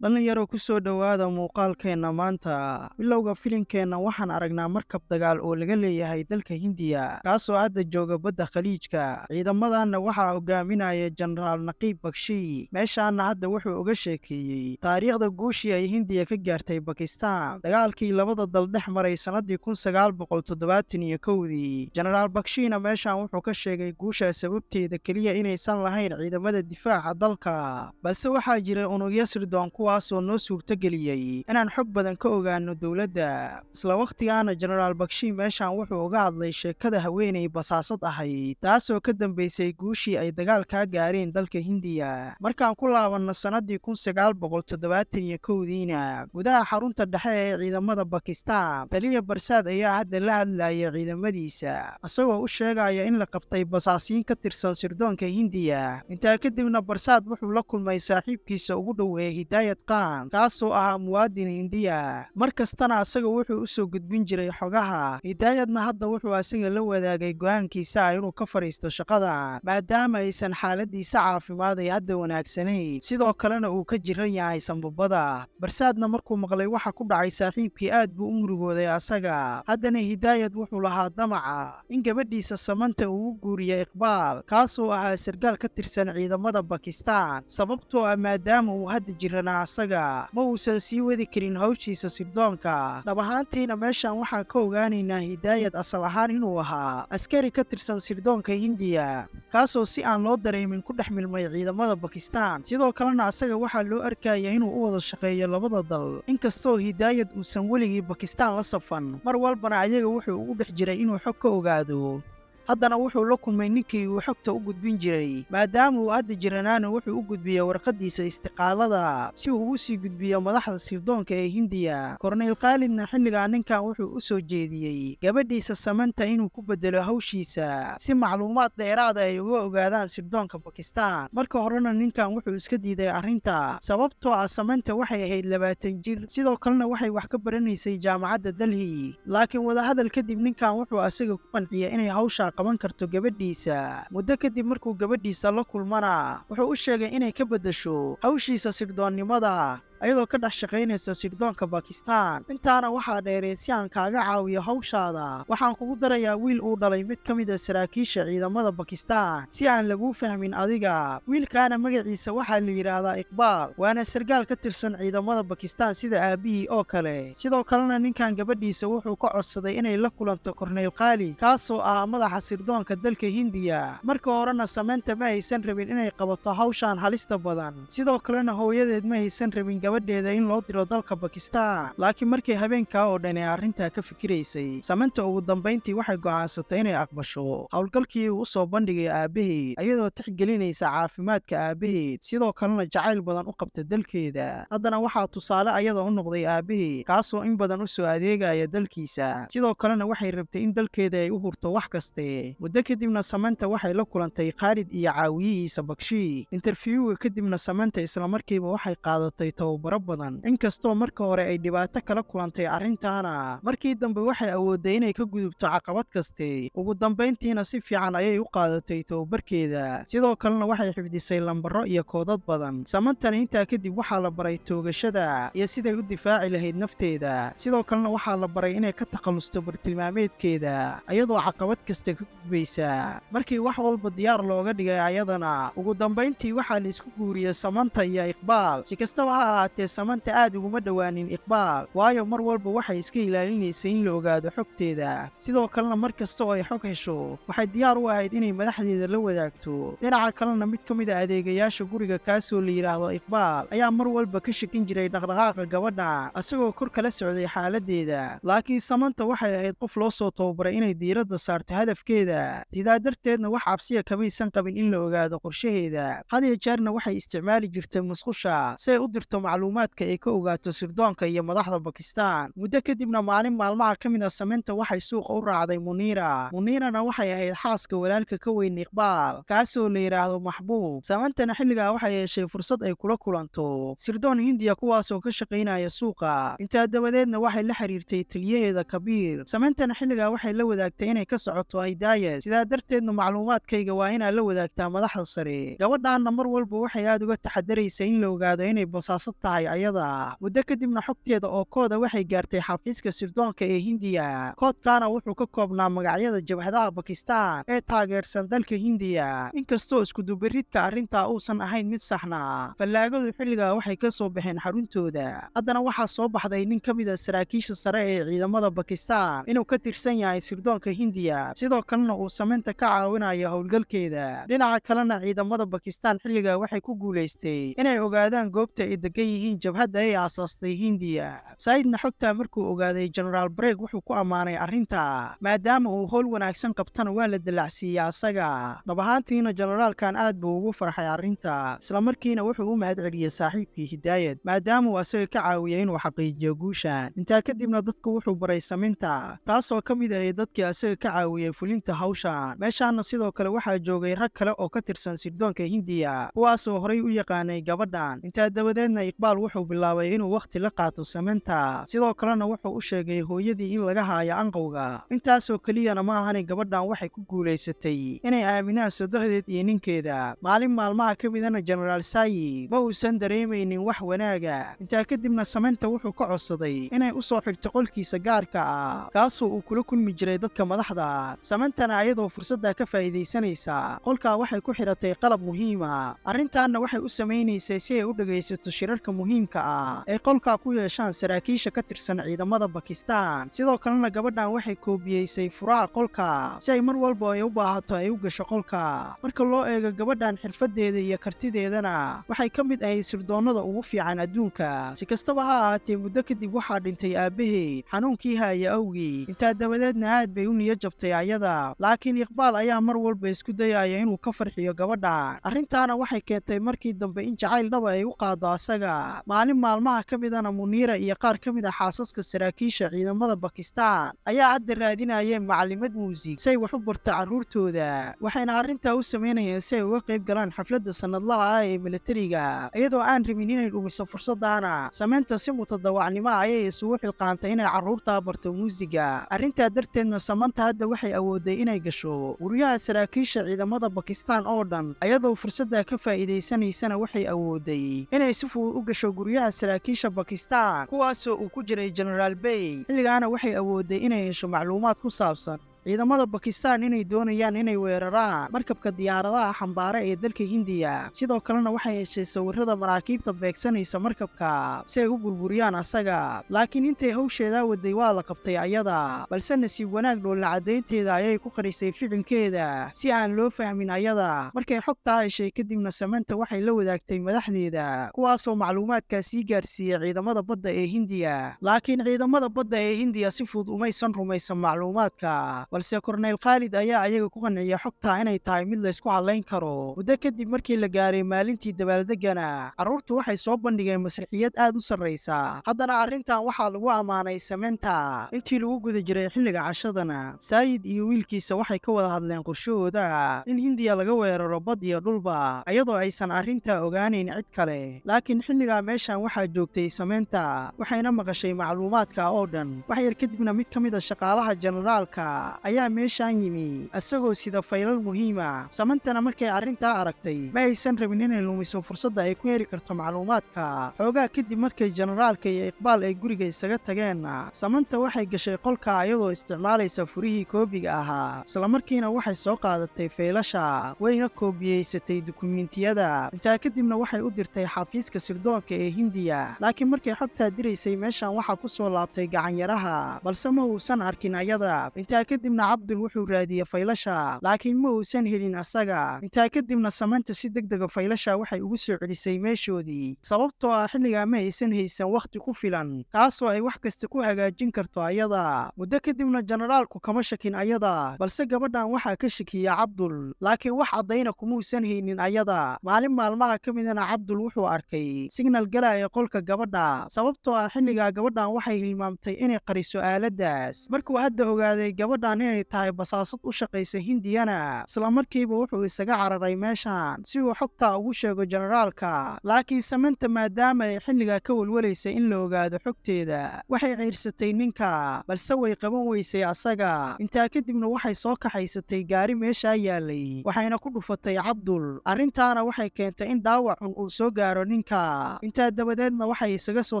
Dhalinyaro, ku soo dhowaada muuqaalkeenna maanta. Bilowga filinkeenna waxaan aragnaa markab dagaal oo laga leeyahay dalka Hindiya, kaasoo hadda jooga badda Khaliijka. Ciidamadanna waxaa hogaaminaya Jenaraal Naqiib Bakshi. Meeshaana hadda wuxuu uga sheekeeyey taariikhda guushii ay Hindiya ka gaartay Bakistan dagaalkii labada dal dhex maray sannadii 1971-dii. Jenaraal Bakshina meeshaan wuxuu ka sheegay guushaa sababteeda keliya inaysan lahayn ciidamada difaaca dalka, balse waxaa jiray unugyo sirdoon kuwaasoo noo suurtageliyey inaan xog badan ka ogaano dowladda. Isla wakhtigaana Jenaraal Bakshi meeshaan wuxuu uga hadlay sheekada haweeney basaasad ahayd, taasoo ka dambeysay guushii ay dagaalkaa gaareen dalka Hindiya. Markaan ku laabanno sannadii 1971-diina, gudaha xarunta dhexe ee ciidamada Bakistan, taliya Barsaad ayaa hadda la hadlaya ciidamadiisa, isagoo u sheegaya in la qabtay basaasiin ka tirsan sirdoonka Hindiya. Intaa kadibna Barsaad wuxuu la kulmay saaxiibkiisa ugu dhow ee Hidaayad Khan, kaasoo ahaa muwaadin Hindiya, mar kastana asaga wuxuu u soo gudbin jiray xogaha. Hidaayadna hadda wuxuu asaga la wadaagay go'aankiisa ah inuu ka fadhiisto shaqadan, maadaama aysan xaaladiisa caafimaad ay hadda wanaagsanayn, sidoo kalena uu ka jiran yahay sambabada. Barsaadna markuu maqlay waxa ku dhacay saaxiibkii, aad buu u murugooday asaga. Haddana Hidaayad wuxuu lahaa damaca in gabadhiisa Samanta uu u guuriyo Iqbaal, kaasoo ahaa sarkaal ka tirsan ciidamada Bakistan, sababtoo ah maadaama uu hadda jiranaa, asaga ma uusan sii wadi karin hawshiisa sirdoonka. Dhab ahaantiina meeshan waxaan ka ogaanaynaa Hidaayad asal ahaan inuu ahaa askari ka tirsan sirdoonka Hindiya, kaasoo si aan loo dareemin ku dhex milmay ciidamada Bakistan. Sidoo kalena asaga waxaa loo arkaya inuu u wada shaqeeyo labada dal, inkastoo Hidaayad uusan weligii Bakistan la safan, mar walbana ayaga wuxuu ugu dhex jiray inuu xog ka ogaado. Haddana wuxuu la kulmay ninkii uu xogta u gudbin jiray. Maadaama uu hadda jiranaana, wuxuu u gudbiyey warqaddiisa istiqaalada si uu ugu sii gudbiyo madaxda sirdoonka ee Hindiya. Korneyl Khaalidna xilligaa ninkan wuxuu u soo jeediyey gabadhiisa Samanta inuu ku beddelo hawshiisa, si macluumaad dheeraada ay uga ogaadaan sirdoonka Bakistan. Marka horena ninkan wuxuu iska diiday arrinta, sababtoo ah Samanta waxay ahayd 20 jir, sidoo kalena waxay wax ka baranaysay jaamacadda Delhi. Laakiin wadahadal kadib ninkan wuxuu asaga ku qanciyey inay hawshaa qaban karto gabadhiisa. Muddo kadib markuu gabadhiisa la kulmana, wuxuu u sheegay inay ka beddesho hawshiisa sirdoonnimada, ayadoo ka dhex shaqaynaysa sirdoonka Bakistan. Intaana waxaa dheeree, si aan kaaga caawiyo hawshaada, waxaan kugu darayaa wiil uu dhalay mid ka mid a saraakiisha ciidamada Bakistan, si aan laguu fahmin adiga. Wiilkaana magaciisa waxaa la yidhaahdaa Iqbaal, waana sargaal ka tirsan ciidamada Bakistan sida aabbihii oo kale. Sidoo kalena ninkan gabadhiisa wuxuu ka codsaday inay la kulanto Korneyl Khaalid, kaasoo ah madaxa sirdoonka dalka Hindiya. Marka horena Samanta ma aysan rabin inay qabato hawshan halista badan, sidoo kalena hooyadeed ma aysan rabin gabadheeda in loo diro dalka Bakistan. Laakiin markii habeenkaa oo dhan ee arrintaa ka fikiraysay Samanta, ugu dambayntii waxay go'aansatay inay aqbasho howlgalkii uu u soo bandhigay aabbaheed, ayadoo tixgelinaysa caafimaadka aabbaheed, sidoo kalena jacayl badan u qabta dalkeeda. Haddana waxaa tusaale ayada u noqday aabbaheed, kaasoo in badan u soo adeegaya dalkiisa, sidoo kalena waxay rabtay in dalkeeda ay u hurto wax kaste. Muddo kadibna Samanta waxay la kulantay Khaalid iyo caawiyihiisa Bakshi. Interviewga kadibna Samanta islamarkiiba waxay qaadatay tababaro badan. Inkastoo marka hore ay dhibaato kala kulantay arrintaana, markii dambe waxay awoodday inay ka gudubto caqabad kaste. Ugu dambayntiina si fiican ayay u qaadatay tababarkeeda, sidoo kalena waxay xifdisay lambaro iyo koodad badan. Samantana intaa kadib waxaa la baray toogashada iyo siday u difaaci lahayd nafteeda. Sidoo kalena waxaa la baray inay ka takhallusto bartilmaameedkeeda, ayadoo caqabad kasta ka gudbaysa. Markii wax walba diyaar looga dhigay ayadana, ugu dambayntii waxaa la isku guuriyey Samanta iyo Iqbaal. Si kastaba ha ahaatee, Samanta aad uguma dhowaanin Iqbaal, waayo mar walba waxay iska ilaalinaysay in la ogaado xogteeda. Sidoo kalena mar kasta oo ay xog hesho, waxay diyaar u ahayd inay madaxdeeda la wadaagto. Dhinaca kalena mid ka mid a adeegayaasha guriga, kaasoo la yidhaahdo Iqbaal, ayaa mar walba ka shakin jiray dhaqdhaqaaqa gabadha, asagoo kor kala socday xaaladdeeda. Laakiin Samanta waxay ahayd qof loo soo tababaray inay diiradda saarto hadafkeeda, sidaa darteedna wax cabsiya kamaysan qabin in la ogaado qorshaheeda. Had iyo jeerna waxay isticmaali jirtay musqusha si ay u dirto macluumaadka ay ka ogaato sirdoonka iyo madaxda Bakistan. Muddo kadibna maalin maalmaha ka mid a Samanta waxay suuqa u raacday Muniira. Muniirana waxay ahayd xaaska walaalka ka weyn Iqbaal, kaasoo la yidhaahdo Maxbuub. Samantana xilligaa waxay heshay fursad ay kula kulanto sirdoon Hindiya, kuwaasoo ka shaqaynaya suuqa. Intaa dabadeedna waxay la xiriirtay taliyaheeda Kabiir. Samantana xilligaa waxay la wadaagtay inay ka socoto Hidaayad, sidaa darteedna macluumaadkayga waa inaad la wadaagtaa madaxda sare. Gabadhaanna mar walba waxay aad uga taxadaraysa in la ogaado inay basaasad tahay ayada. Muddo kadibna xogteeda oo kooda waxay gaartay xafiiska sirdoonka ee Hindiya. Koodkaana wuxuu ka koobnaa magacyada jabhadaha Bakistaan ee taageersan dalka Hindiya. Inkastoo iskudubaridka arrintaa uusan ahayn mid saxna, fallaagadu xilligaa waxay ka soo baxeen xaruntooda. Haddana waxaa soo baxday nin ka mid a saraakiisha sare ee ciidamada Bakistaan inuu ka tirsan yahay sirdoonka Hindiya, sidoo kalena uu samaynta ka caawinayo howlgalkeeda. Dhinaca kalena ciidamada Bakistaan xilligaa waxay ku guulaystay inay ogaadaan goobta ay degan yihiin jabhadda ay aasaastay Hindiya. Saidna xogtaa markuu ogaaday, Generaal Breg wuxuu ku ammaanay arrinta, maadaama uu howl wanaagsan qabtana waa la dalacsiiyey asaga. Dhab ahaantiina generaalkan aad buu ugu farxay arrinta, islamarkiina wuxuu u mahadceliyey saaxiibkii Hidaayad, maadaama uu asaga ka caawiyey inuu xaqiijiyo guushan. Intaa kadibna dadku wuxuu baray saminta, taasoo ka mid ahayd dadkii asaga ka caawiyey fulinta hawshan. Meeshaana sidoo kale waxaa joogay rag kale oo ka tirsan sirdoonka Hindiya, kuwaasoo horay u yaqaanay gabadhan. Intaa dabadeedna Iqbaal wuxuu bilaabay inuu wakhti la qaato saminta, sidoo kalena wuxuu u sheegay hooyadii in laga haayo anqowga. Intaasoo keliyana ma ahani, gabadhan waxay ku guulaysatay inay aaminaan sadohdeed iyo ninkeeda. Maalin maalmaha ka midana Generaal Sayid ma uusan dareemaynin wax wanaaga. Intaa kadibna samaynta wuxuu ka codsaday inay u soo xirto qolkiisa gaarka ah, kaasoo uu kula kulmi jiray dadka madaxda. Samantana ayadoo fursadda ka faa'iidaysanaysa, qolkaa waxay ku xiratay qalab muhiima. Arrintaanna waxay u samaynaysay si ay u dhegaysato shirarka muhiimka ah ay qolkaa ku yeeshaan saraakiisha ka tirsan ciidamada Bakistaan. Sidoo kalena gabadhan waxay koobiyeysay furaha qolka si ay mar walba ay u baahato ay u gasho qolka. Marka loo eego gabadhan xirfadeeda iyo kartideedana, waxay ka mid ahayd sirdoonnada ugu fiican adduunka. Si kastaba ha ahaatee, muddo kadib waxaa dhintay aabbaheed xanuunkii haya awgii. Intaa dabadeedna aad bay u niyo jabtay ayada, laakiin Iqbaal ayaa mar walba isku dayaya inuu ka farxiyo gabadhan. Arrintaana waxay keentay markii dambe in jacayl dhaba ay u qaado asaga. Maalin maalmaha ka midana Muniira iyo qaar ka mid ah xaasaska saraakiisha ciidamada Bakistaan ayaa hadda raadinayeen macalimad muusig si ay wax u barto carruurtooda, waxayna arrintaa u samaynayeen si ay uga qayb galaan xafladda sanadlaha ah ee militariga. Iyadoo aan rabin inay dhumiso fursadaana, samaynta si mutadawacnimo ayay isugu xilqaantay inay carruurtaa barto muusiga. Arrintaa darteedna Samanta hadda waxay awooday inay gasho guryaha saraakiisha ciidamada Bakistaan oo dhan. Ayadoo fursadda ka faa'iidaysanaysana waxay awooday inay si fudud u gasho guryaha saraakiisha Bakistaan, kuwaasoo uu ku jiray Generaal Bey. Xilligaana waxay awooday inay hesho macluumaad ku saabsan ciidamada Bakistaan inay doonayaan inay weeraraan markabka diyaaradaha xambaara ee dalka Hindiya. Sidoo kalena waxay heshay sawirrada maraakiibta beegsanaysa markabka si ay u burburiyaan asaga. Laakiin intay hawsheedaa waday waa la qabtay ayada, balse nasiib wanaag dhoolla caddaynteeda ayay ku qarisay ficilkeeda si aan loo fahmin ayada. Markay xogtaa heshay kadibna Samanta waxay la wadaagtay madaxdeeda, kuwaasoo macluumaadkaa sii gaarsiiyey ciidamada badda ee Hindiya. Laakiin ciidamada badda ee Hindiya si fudud umaysan rumaysan macluumaadka, balse Korneyl Khaalid ayaa ayaga ku qanciya xogtaa inay tahay mid laysku hadlayn karo. Muddo kadib markii la gaaray maalintii dabaaldegana, carruurtu waxay soo bandhigeen masraxiyad aad u sarraysa. Haddana arrintan waxaa lagu ammaanay Samenta. Intii lagu guda jiray xilliga cashadana, Saayid iyo wiilkiisa waxay ka wada hadleen qorshahooda in Hindiya laga weeraro bad iyo dhulba, iyadoo aysan arrintaa ogaanayn cid kale. Laakiin xilligaa meeshan waxaa joogtay Samenta, waxayna maqashay macluumaadka oo dhan. Wax yar kadibna mid ka mid a shaqaalaha generaalka ayaa meeshaan yimi isagoo sida faylal muhiima. Samantana markay arrintaa aragtay ma aysan rabin inay lumiso fursadda ay ku heli karto macluumaadka. Xoogaa kadib markay generaalka iyo Iqbaal ay guriga isaga tageenna, Samanta waxay gashay qolka iyadoo isticmaalaysa furihii koobiga ahaa, islamarkiina waxay soo qaadatay faylasha, wayna koobiyeysatay dukumiintiyada. Intaa kadibna waxay u dirtay xafiiska sirdoonka ee Hindiya. Laakiin markay xogtaa diraysay, meeshan waxaa ku soo laabtay gacanyaraha, balse ma uusan arkin ayada. Intaa kadibna Cabdul wuxuu raadiyey faylasha, laakiin ma uusan helin asaga. Intaa kadibna Samanta si degdega faylasha waxay ugu soo celisay meeshoodii, sababtoo ah xilligaa ma aysan haysan wakhti ku filan kaasoo ay wax kasta ku hagaajin karto ayada. Muddo kadibna generaalku kama shakin ayada, balse gabadhan waxaa ka shakiya Cabdul, laakiin wax caddayna kumuusan haynin ayada. Maalin maalmaha ka midana Cabdul wuxuu arkay signal galaya qolka gabadha, sababtoo ah xilligaa gabadhan waxay hilmaamtay inay qariso aaladdaas. Markuu hadda ogaaday gabadhan inay tahay basaasad u shaqaysa Hindiyana, isla markiiba wuxuu isaga cararay meeshan si uu xogtaa ugu sheego generaalka. Laakiin Samanta, maadaama ay xilligaa ka welwelaysay in la ogaado xogteeda, waxay ciirsatay ninka, balse way qaban weysay asaga. Intaa kadibna waxay soo kaxaysatay gaari meeshaa yaalay, waxayna ku dhufatay Cabdul. Arrintaana waxay keentay in dhaawac xun uu soo gaaro ninka. Intaa dabadeedna waxay isaga soo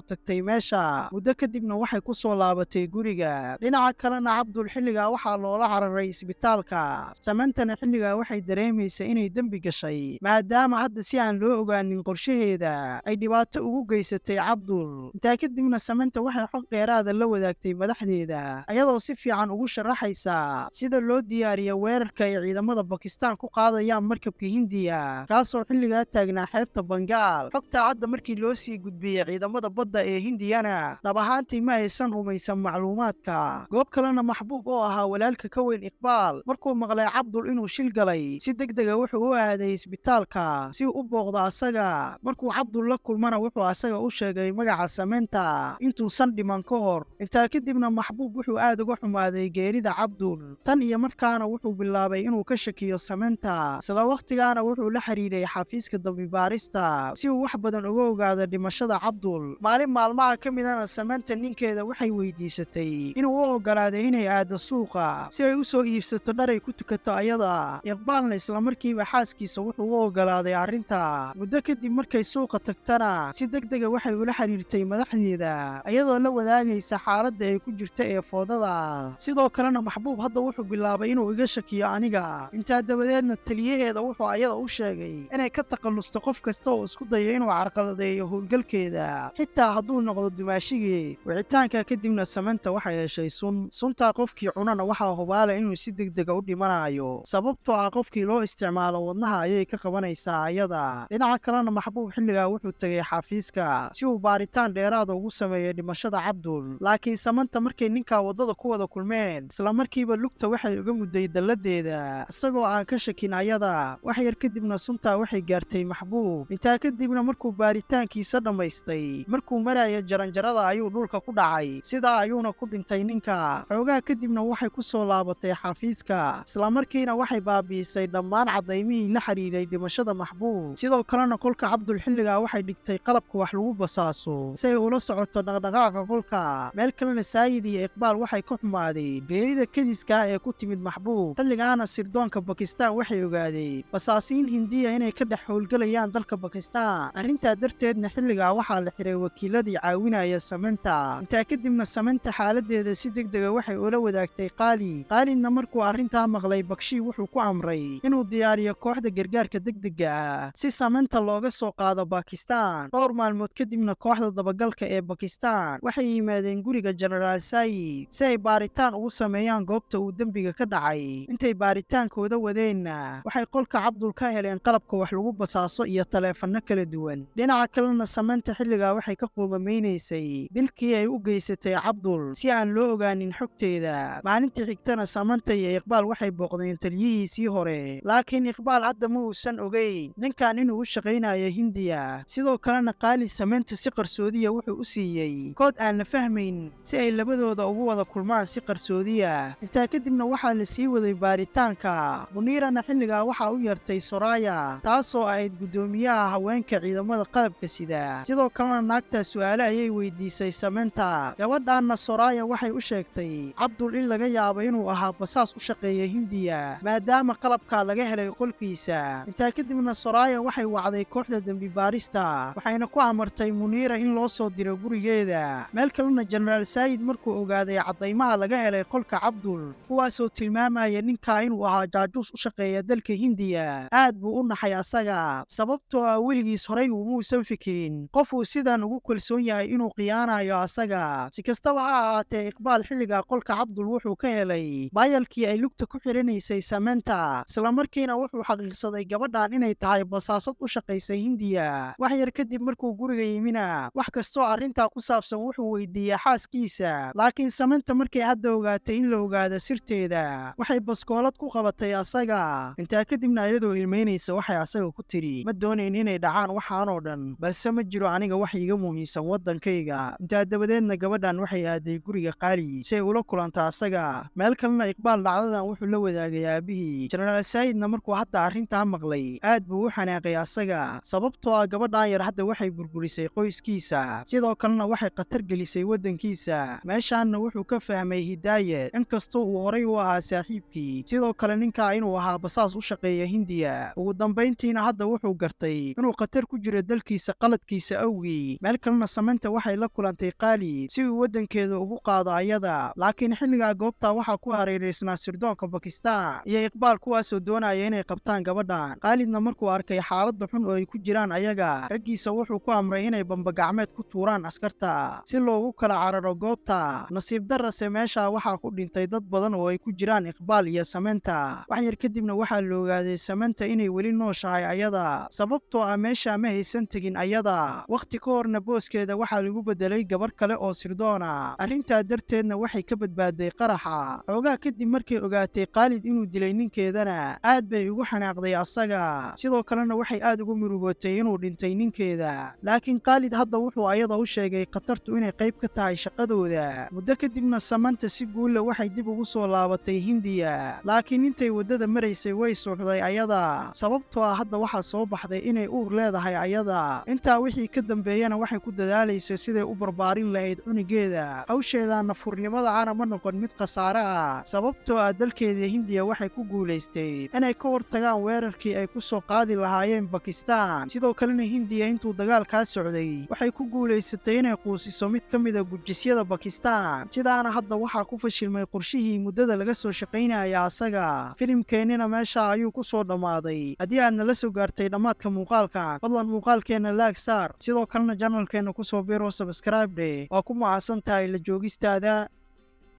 tagtay meesha. Muddo kadibna waxay ku soo laabatay guriga. Dhinaca kalena, Cabdul xilligaa waxaa loola cararay isbitaalka. Samantana xilligaa waxay dareemaysay inay dembi gashay, maadaama hadda si aan loo ogaanin qorshaheeda ay dhibaato ugu geysatay Cabdul. Intaa kadibna Samanta waxay xog dheeraada la wadaagtay madaxdeeda, ayadoo si fiican ugu sharaxaysa sida loo diyaariyo weerarka ay ciidamada Bakistaan ku qaadayaan markabka Hindiya, kaasoo xilligaa taagnaa xeebta Bangaal. Xogta hadda markii loo sii gudbiyey ciidamada badda ee Hindiyana, dhab ahaantii ma aysan rumaysan macluumaadka. Goob kalena, Maxbuub oo ahaa walaalka ka weyn Iqbaal, markuu maqlay Cabdul inuu shil galay, si degdega wuxuu u aaday isbitaalka si uu u booqdo asaga. Markuu Cabdul la kulmana, wuxuu asaga u sheegay magaca Samenta intuusan dhiman ka hor. Intaa kadibna Maxbuub wuxuu aad uga xumaaday geerida Cabdul. Tan iyo markaana wuxuu bilaabay inuu ka shakiyo Samenta. Isla wakhtigaana wuxuu la xiriiray xafiiska dambibaarista si uu wax badan uga ogaado dhimashada Cabdul. Maalin maalmaha ka midana, Samenta ninkeeda waxay weydiisatay inuu u ogolaaday inay aado suuqa si ay u soo iibsato dhar ay ku tukato ayada. Iqbaalna islamarkiiba xaaskiisa wuxuu u ogolaaday arrinta. Muddo kadib markay suuqa tagtana, si degdega waxay ula xiriirtay madaxdeeda, iyadoo la wadaagaysa xaaladda ay ku jirta ee foodada. Sidoo kalena Maxbuub hadda wuxuu bilaabay inuu iga shakiyo aniga. Intaa dabadeedna taliyaheeda wuxuu ayada u sheegay inay ka takhallusto qof kasta oo isku dayo inuu carqaladeeyo howlgalkeeda, xitaa hadduu noqdo dumaashigeed. Wicitaanka kadibna Samanta waxay heshay sun. Suntaa qofkii cunana waxaa hubaala inuu si degdega u dhimanayo, sababtoo ah qofkii loo isticmaalo wadnaha ayay ka qabanaysaa ayada. Dhinaca kalena, Maxbuub xilligaa wuxuu tegay xafiiska si uu baaritaan dheeraada ugu sameeyo dhimashada Cabdul. Laakiin Samanta markay ninkaa waddada ku wada kulmeen, isla markiiba lugta waxay uga mudday dalladeeda, isagoo aan ka shakin ayada. Wax yar kadibna suntaa waxay gaartay Maxbuub. Intaa kadibna markuu baaritaankiisa dhammaystay, markuu maraya jaranjarada ayuu dhulka ku dhacay, sidaa ayuuna ku dhintay ninka. Xoogaa kadibna waxay ku soo laabatay xafiiska, islamarkiina waxay baabi'isay dhammaan cadaymihii la xiriiray dhimashada Maxbuub. Sidoo kalena qolka Cabdul xilligaa waxay dhigtay qalabka wax lagu basaaso si ay ula socoto dhaqdhaqaaqa qolka. Meel kalena, Saayid iyo Iqbaal waxay ka xumaadeen geerida kediska ee ku timid Maxbuub. Xilligaana sirdoonka Bakistaan waxay ogaadeen basaasiin Hindiya inay ka dhex howlgelayaan dalka Bakistaan. Arrintaa darteedna xilligaa waxaa la xiray wakiiladii caawinaya Samenta. Intaa kadibna Samenta xaaladeeda si degdega waxay ula wadaagtay Qaali. Qaalidna markuu arrintaa maqlay, Bakshii wuxuu ku amray inuu diyaariyo kooxda gargaarka degdega ah si Samenta looga soo qaado Bakistaan. Dhowr maalmood kadibna kooxda dabagalka ee Bakistaan waxay yimaadeen guriga Jenaraal Saayid si ay baaritaan ugu sameeyaan goobta uu dembiga ka dhacay. Intay baaritaankooda wadeenna, waxay qolka Cabdul ka heleen qalabka wax lagu basaaso iyo taleefanno kala duwan. Dhinaca kalena, Samanta xilligaa waxay ka qoomameynaysay dilkii ay u geysatay Cabdul si aan loo ogaanin xogteeda. Maalintii xigtana Samanta iyo Iqbaal waxay booqdeen taliyihiisii hore, laakiin Iqbaal hadda ma uusan ogeyn ninkan inuu u shaqaynayo Hindiya. Sidoo kalena Qaali Samanta si qarsoodiya wuxuu u siiyey kood aan la fahmayn si ay labadooda ugu wada kulmaan si qarsoodiya. Intaa kadibna waxaa la sii waday baaritaanka. Muniirana xilligaa waxaa u yeertay Soraya, taasoo ahayd guddoomiyaha haweenka ciidamada qalabka sida. Sidoo kalena naagtaa su'aale ayay weydiisay Samenta. Gabadhaanna Soraya waxay u sheegtay Cabdul in laga yaabo inuu ahaa basaas u shaqeeya Hindiya, maadaama qalabkaa laga helay qolkiisa. Intaa kadibna Soraya waxay wacday kooxda dembi baarista, waxayna ku amartay Muniira in loo soo diro gurigeeda. Meel kalena, Jenaraal Saayid markuu ogaaday caddaymaha laga helay qolka Cabdul, kuwaasoo tilmaamaya ninkaa inuu ahaa jaajuus u shaqeeya dalka Hindiya, aad buu u naxay asaga, sababtoo ah weligiis horay umuusan fikirin qofuu sidan ugu kalsoon yahay inuu khiyaanayo asaga. Si kastaba ha ahaatee, Iqbaal xilligaa qolka Cabdul wuxuu ka helay baayalkii ay lugta ku xiranaysay Samenta, islamarkiina wuxuu xaqiiqsaday gabadhan inay tahay basaasad u shaqaysa Hindiya. Wax yar kadib markuu guriga yimina, wax kastoo arrintaa ku saabsan wuxuu weydiiyey xaaskiisa. Laakiin Samenta markay hadda ogaatay in la ogaado sirteeda, waxay baskoolad ku qabatay asaga. Intaa kadibna iyadoo ilmeynaysa waxay asaga ku tidhi, "Ma doonayn inay dhacaan waxaanoo dhan, balse ma jiro aniga wax iiga muhiimsan waddankayga." Intaa dabadeedna gabadhan waxay aaday guriga Qaali si ay ula kulanta asaga. Meel kalena Iqbaal dhacdadan wuxuu la wadaagay aabihii. Jenaraal Saayidna markuu hadda arrintaa maqlay, aad buu u xanaaqay asaga, sababtoo ah gabadhan yar hadda waxay burburisay qoyskiisa, sidoo kalena waxay khatar gelisay waddankiisa. Meeshaanna wuxuu ka fahmay Hidaayad inkastoo uu horay u ahaa saaxiibkii, sidoo kale ninkaa inuu ahaa basaas u shaqeeya Hindiya. Ugu dambayntiina hadda wuxuu gartay inuu khatar ku jiro dalkiisa qaladkiisa awgii. Meel kalena Samanta waxay la kulantay Qaalid si uu waddankeeda ugu qaado ayada, laakiin xilligaa goobtaa waxaa ku hareereysnaa sirdoonka Bakistan iyo Iqbaal, kuwaasoo doonaya inay qabtaan gabadhan. Qaalidna markuu arkay xaaladda xun oo ay ku jiraan ayaga, raggiisa wuxuu ku amray inay bambagacmeed ku tuuraan askarta si loogu kala cararo goobta. Nasiib darrase meeshaa waxaa ku dhintay dad badan oo ay ku jiraan Iqbaal iyo Samanta. Wax yar kadibna waxaa la ogaaday Samanta inay weli nooshahay ayada, sababtoo ah meeshaa ma haysan tegin ayada. Wakhti ka horna booskeeda waxaa lagu bedelay gabar kale oo sirdoona, arrintaa darteedna waxay ka badbaaday qaraxa. Xoogaa kadib markay ogaatay Qaalid inuu dilay ninkeedana, aad bay ugu xanaaqday asaga, sidoo kalena waxay aad ugu murugootay inuu dhintay ninkeeda. Laakiin Qaalid hadda wuxuu ayada u sheegay khatartu inay qayb ka tahay shaqadooda. Muddo kadibna Samanta si guulla waxay dib ugu soo laabatay Hindiya, laakiin intay waddada maraysay way suuxday ayada, sababtoo ah hadda waxaa soo baxday inay uur leedahay ayada. Intaa wixii ka dambeeyana waxay ku dadaalaysay siday u barbaarin lahayd cunugeeda. Hawsheeda nafurnimada ana ma noqon mid khasaare ah, sababtoo ah dalkeeda Hindiya waxay ku guulaystay inay ka hortagaan weerarkii ay ku soo qaadi lahaayeen Bakistan. Sidoo kalena Hindiya intuu dagaalkaa socday waxay ku guulaysatay inay quusiso mid ka mid a gujisyada Bakistan. Sidaana hadda waxaa ku fashilmay qorshihii muddada laga soo shaqaynaya asaga. Filimkeennina meesha ayuu ku soo dhammaaday. Haddii aad nala soo gaartay dhammaadka muuqaalkan, fadlan muuqaalkeenna like saar, sidoo kalena channelkeenna ku soo biro, subscribe dheh. Waa ku mahadsan tahay la joogistaada.